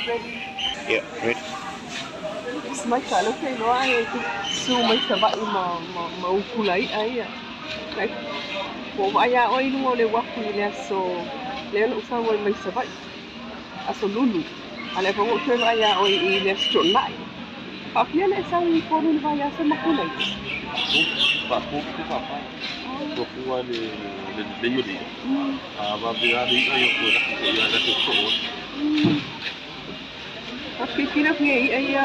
Ready? Yeah, ready. Mai ka lo ke loa e ku su mai sa vai ma ukula i ai ia. Like po vai a oi no le waku i le aso le no sa mai sa vai. Aso lulu. Ale po o te vai a oi i le aso nai. Pa pia le sa i po no vai a sa makula i. Pa po ku pa pa. Ko ku le le le yo le. A va be a le ai ko la ko ya la ko ko. Pa pia na pia i ai ia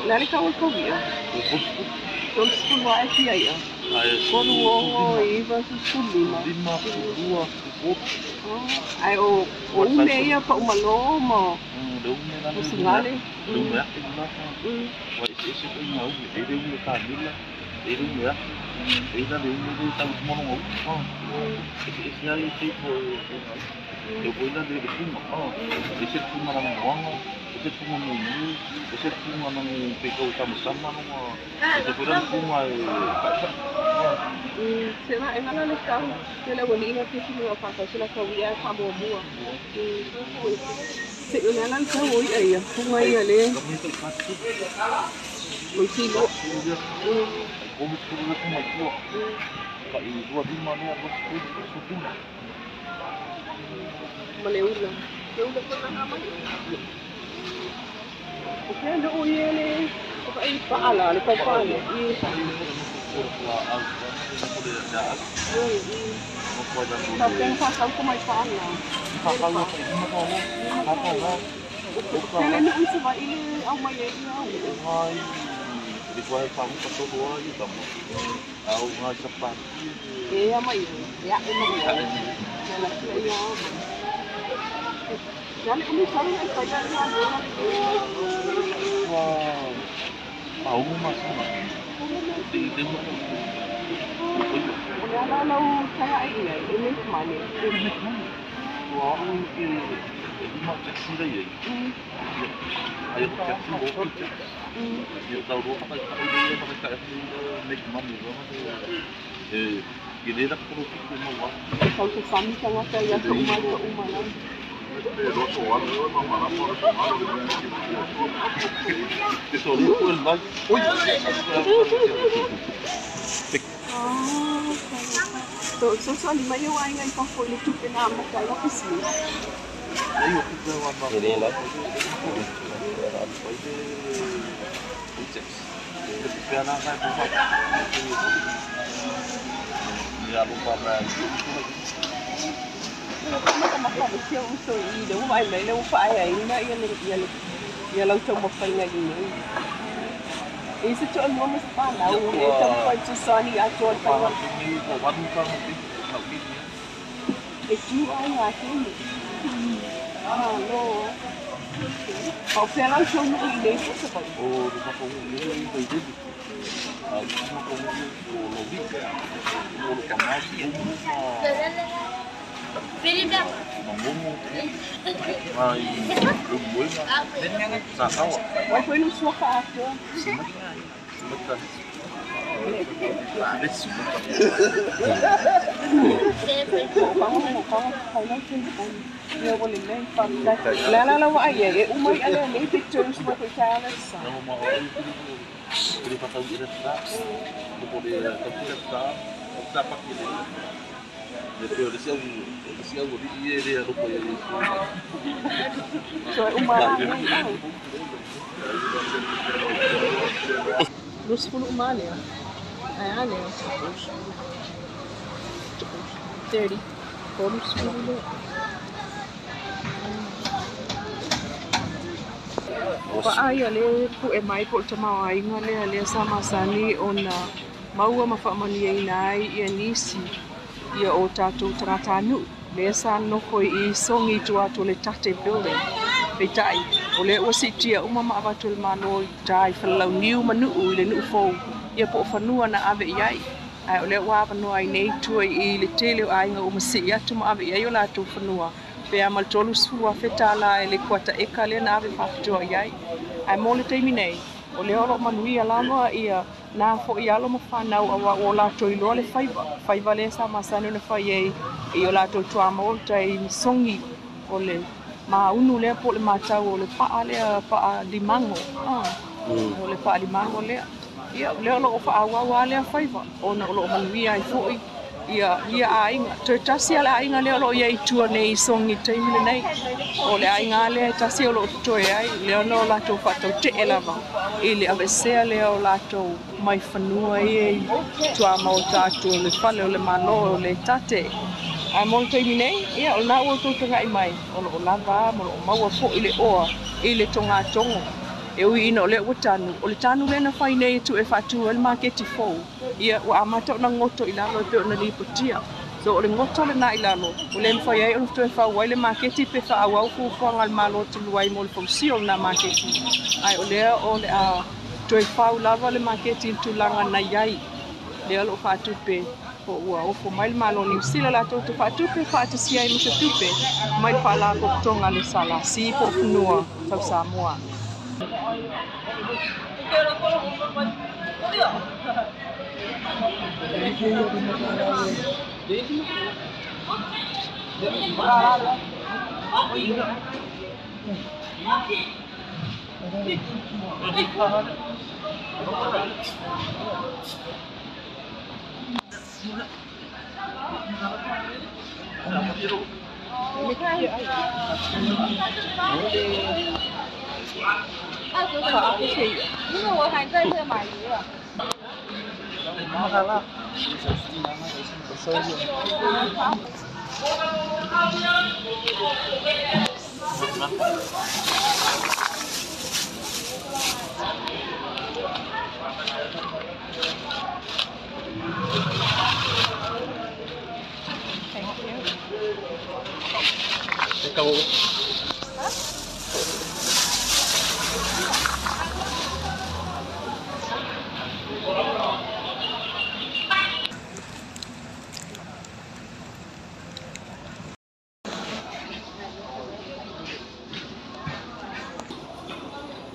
la le ka o ko ia. Tolu sefulu ae fia ia. Kolu ono iva sefulu lima. Lima lua o. Ai o ume ia pa umalo ma. Le ume la. O singale. Le ume a la. Wa ese ese ko ina ume e le ume ka mila. E le ume a. E la le ume le tau mono ngau. Ese ese ai te po e ko ina le funga. Ese funga na ngwanga. Ese funga mo ni. Ese funga na pe ko tama sama no. Ese ko la funga e ka. Se ma e ngala le tau. Te le woni ina te funga pa ka se la ka wia ka mo mua. Se o le ala tau o ia ia funga ia le. O si lo. O mi ku le funga tua. Ka i tua lima no ko su funga. Ma le ula. Le ula ko na mai. O ke no o ia le o ka i pa ala le pa pa le. I pa peng pa ka ko mai pa ala. Pa ka lo i ma ko pa pa la. Ke le ni usa va ile au mai e ia au. Ai le kwa pa ku to ko ai ta mo. Au ngai sa pa. E ia mai ia e mai. La ia. Ya le umi sa le pa ia ia. Wa au ma sa. Te te mo. O le ala lau kai ai ia e make money. E make money. Wa au ke e ma taxi dai ai. Ai ko taxi o ko taxi. Ia tau ro ka ka i le ka make money ro. E ke le ra ko ko mo wa. Kau te sami tangata ia ka uma ka uma la. Te roto wa ro ma ma la po ro ma ro. Te so ro el vai. Oi. So so so ni mai o ai ngai pa fo le tupe na ma kai o pisi. Ai o tupe wa ma. Ele la. Te ana ka ko pa. Ni a lo pa ma. Ma ma ka o sia uso i le mai mai le fa ai ina ia le ia le ia lau tau mo fai ngai nei. E se to mo mas pa la o e tau fai tu sani a to pa la ni ko wa ni ka mo pi na pi. E tu ai a ke ni. Ah no. O fe lau tau mo i le fo sa pa. O ro pa ko ni i i de. A mo ko o lo vi. O lo ka ma si o mo. Mangongo. Ai o mo sa ka wa. Wai foi no sua ka to. Mata. Let's La la la wa ai e umai ale le pictures mo ko tala sa. No ma o i pa tau i le sa. Ko le tau i le sa. O sa pa ki le. Le pe o le sia o sia o i e le ro ko i. So umai ai. Lusfulu umale. Ai ale. 30. Lusfulu. Pa ai ale pu e mai po te mau ai ngale ale sa masani ona maua ma fa mani ai nai ia nisi ia o tātou tagata-nuu lea sa nofo i Sogi i tua atu o le Tate Building. Peitai, o lea ua siitia uma ma avatu e le Malo i tā i falalauniu ma nuu i le nuu fou ia po o fanua na ave i ai. Ae o lea ua avanoa ai nei tua i le tele o aiga uma sii atu ma ave i ai o latou fanua. Pe a ma le $30,000 e le kuata eka lea na ave faapitoa i ai. Ae mo le taimi nei, o lea o loo manuia lava ia na fo'i alo ma fanau auā ua o latou iloa le faiva. Faiva lea sa masani ona fai ai i o latou tuamaota i Sogi o le Maunu lea po o le matau o le pa'a lea pa'a limago o le pa'a limago lea. Ia o lea o lo'o fa'aauau a lea faiva ona o lo'o manuia ai fo'i ia ia aiga. Toe tasi a le aiga lea o lo'o iai i tua nei i Sogi i le taimi lenei. O le aiga lea e tasi o lo'o totoe ai lea ona o latou fa'ataute'e lava i le aveesea lea o latou mai fanua ia i tuamaota atu o le fale o le Malo o le tate. Ae mo le taimi nei, ia o lena ua outou taga'i mai o lo'o lava ma lo'o maua fo'i le oa i le togatogo. E ui ina o lea ua tanu, o le tanu lea na fai nei e tu'e fa'atū ai le maketi fou, ia ua amata ona goto i lalo e pei ona lipotia. So o le goto lenā i lalo, ua le mafai ai ona toe fau ai le maketi pe fa'aauau fuafuaga a le Malo talu ai mo le fausia o lenā maketi. Ae o lea o le a toe fau lava le maketi i le tulaga na iai, lea o lo'o fa'atupe po ua ofo mai le Malo o Niu Sila latou te fa'atupe fa'atasia ai ma se tupe mai le Fa'alapotopotoga a le SLC po o Fanua Tau Samoa. Thank you.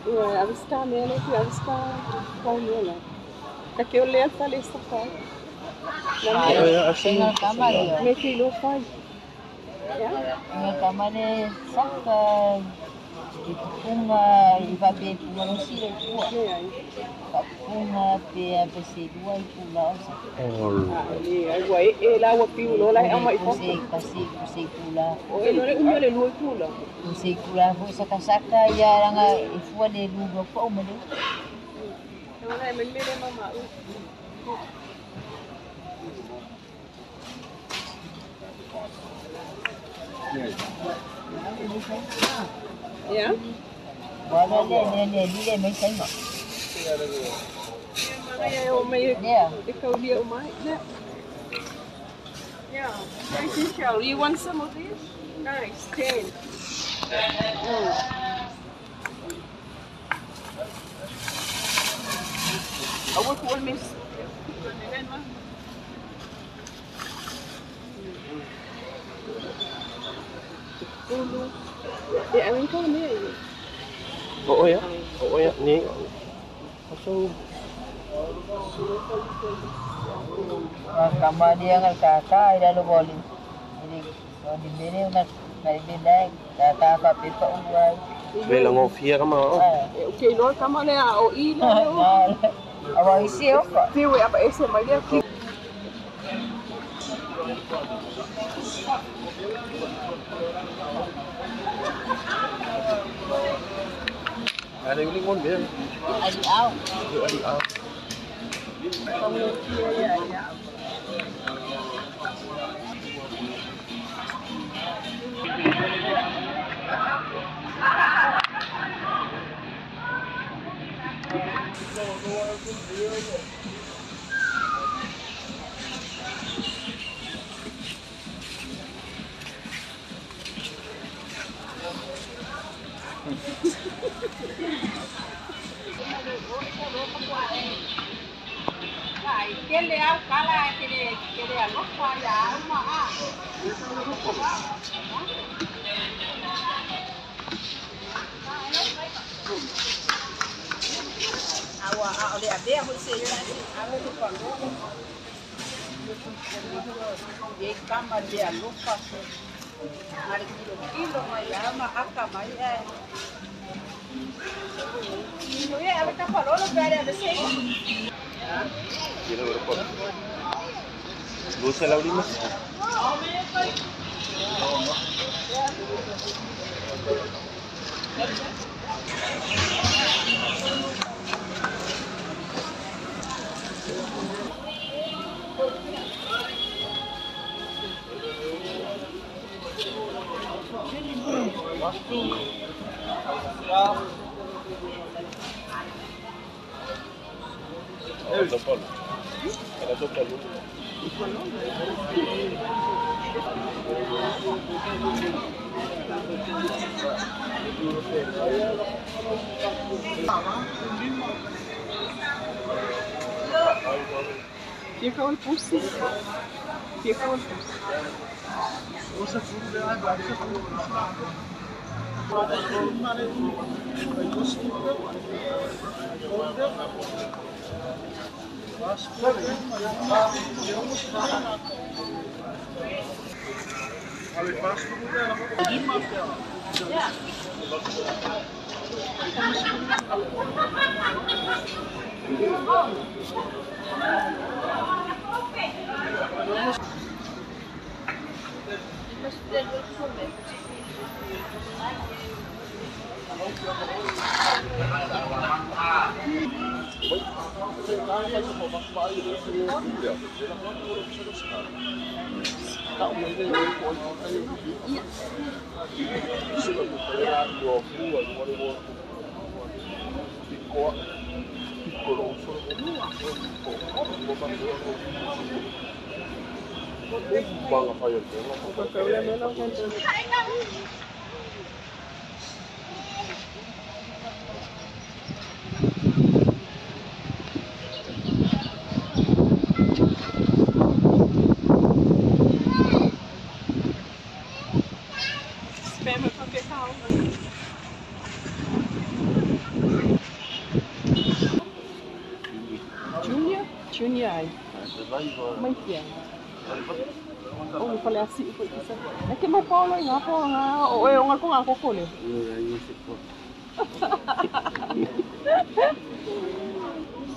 Ua avesita mea lea ki avesita kaunela. Ka ke o lea fale sa fai. Inga kama leo. Me ke ilo fai. Ya? Inga kama le saka i pupunga i vape punga lo sile pua. Papunga pe pe se dua i pula osa. Le ai ua e e la ua piu lo lai ama i Puse pase puse pula. O e lo le umia le lua i pula. Puse pula fo saka saka ia ranga i fua le lu ko o mele. Wala e mele mama u. Ya? Wala le le le le le me sai ma. Mana e o mai Lea. e kaulia o mai. Yeah. Yeah. Nice, Michelle. You want some of these? Nice. 10. Aua ku ole mis. Ulu. E awin ka mea i. O ia, o ia, ni. So Kama dia ngal kaka ila lo boli. Ini di bere ngal ngal bele kaka ka pepa uai. Vela ngofia kama o. E o ke loa kama lea o i le o. Awa isi ofa. Fiu e apa ese mai lea ki. Ale uli ngon be. Ali au. Ali au. Kele au kala kele kele alofa ia uma a. Awa a o le abea ho se ia awe ko pa lo. Ye kama le alofa. Kilo mai ama haka mai ai. Ia ave ka palolo pe are ave se. Kira berapa? 205. Fia kau le pusi. Fia kau le pusi. Junior ai. Mai kia. O fale asi ko isa. E ke mo polo nga po nga o e nga ko nga ko le.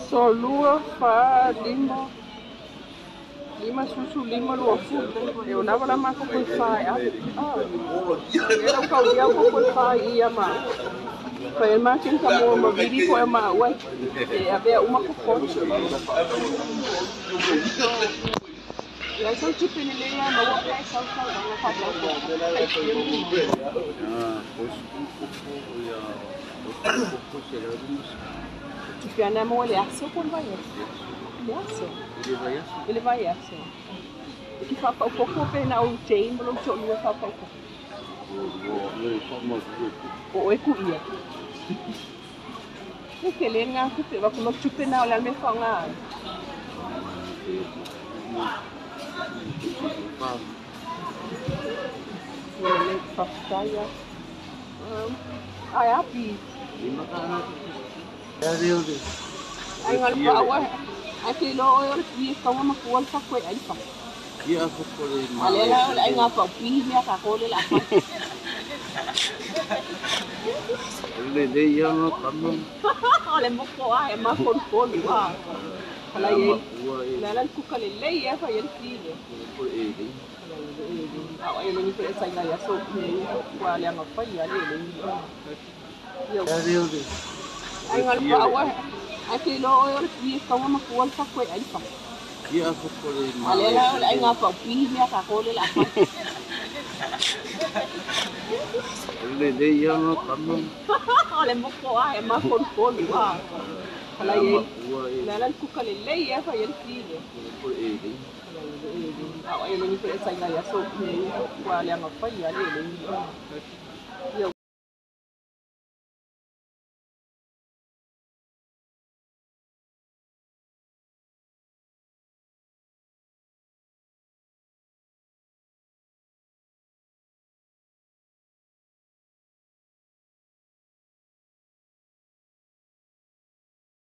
So lua fa lima lima susu lima lua fu. E o nava la ma ko ko fa a. Ah. E la ka ia ko ko fa ia ma. Fa e ma kin ka mo ma viri ko e ma wa. E a be uma ko ko. La sau tupe ni le ma wa ka sau sau ma fa fa. Ah, ya. Tupe ana mo le aso ko vai. Le aso. Ele vai aso. E ki fa fa ko ko pe na o te mo lo to lu fa fa ko. O e ku ia. E ke le nga ku pe va ko lo tupe na o la me fa nga. Le faftaya. Ai api. Ai ngal pa wa. Ai ke lo o le pi ka ma ko wal fa ko ai fa. Ia ko ko le ma. Ale la ai nga pa pi mea ka ko le la. Le le ia no tamo. Le mo ko ai ma ko ko lu wa. La ye. La la ku ka le le ia fa ye ti le. Ko e le. A e le ni pe sai la so ni wa le nga fa ia le le. Ya le. Ai ngal pa wa. Ai ke lo o le pi ka ma ko wal fa ko ai fa. Ia ko ko le ma. Ale la ai nga pa pi mea ka ko le la. Le le ia no tamo. Le mo ko ai ma ko ko lu wa. La ye. La la ku ka le le ia fa ye ti le. Ko e le. A e le ni pe sai la so ni wa le nga fa ia le le.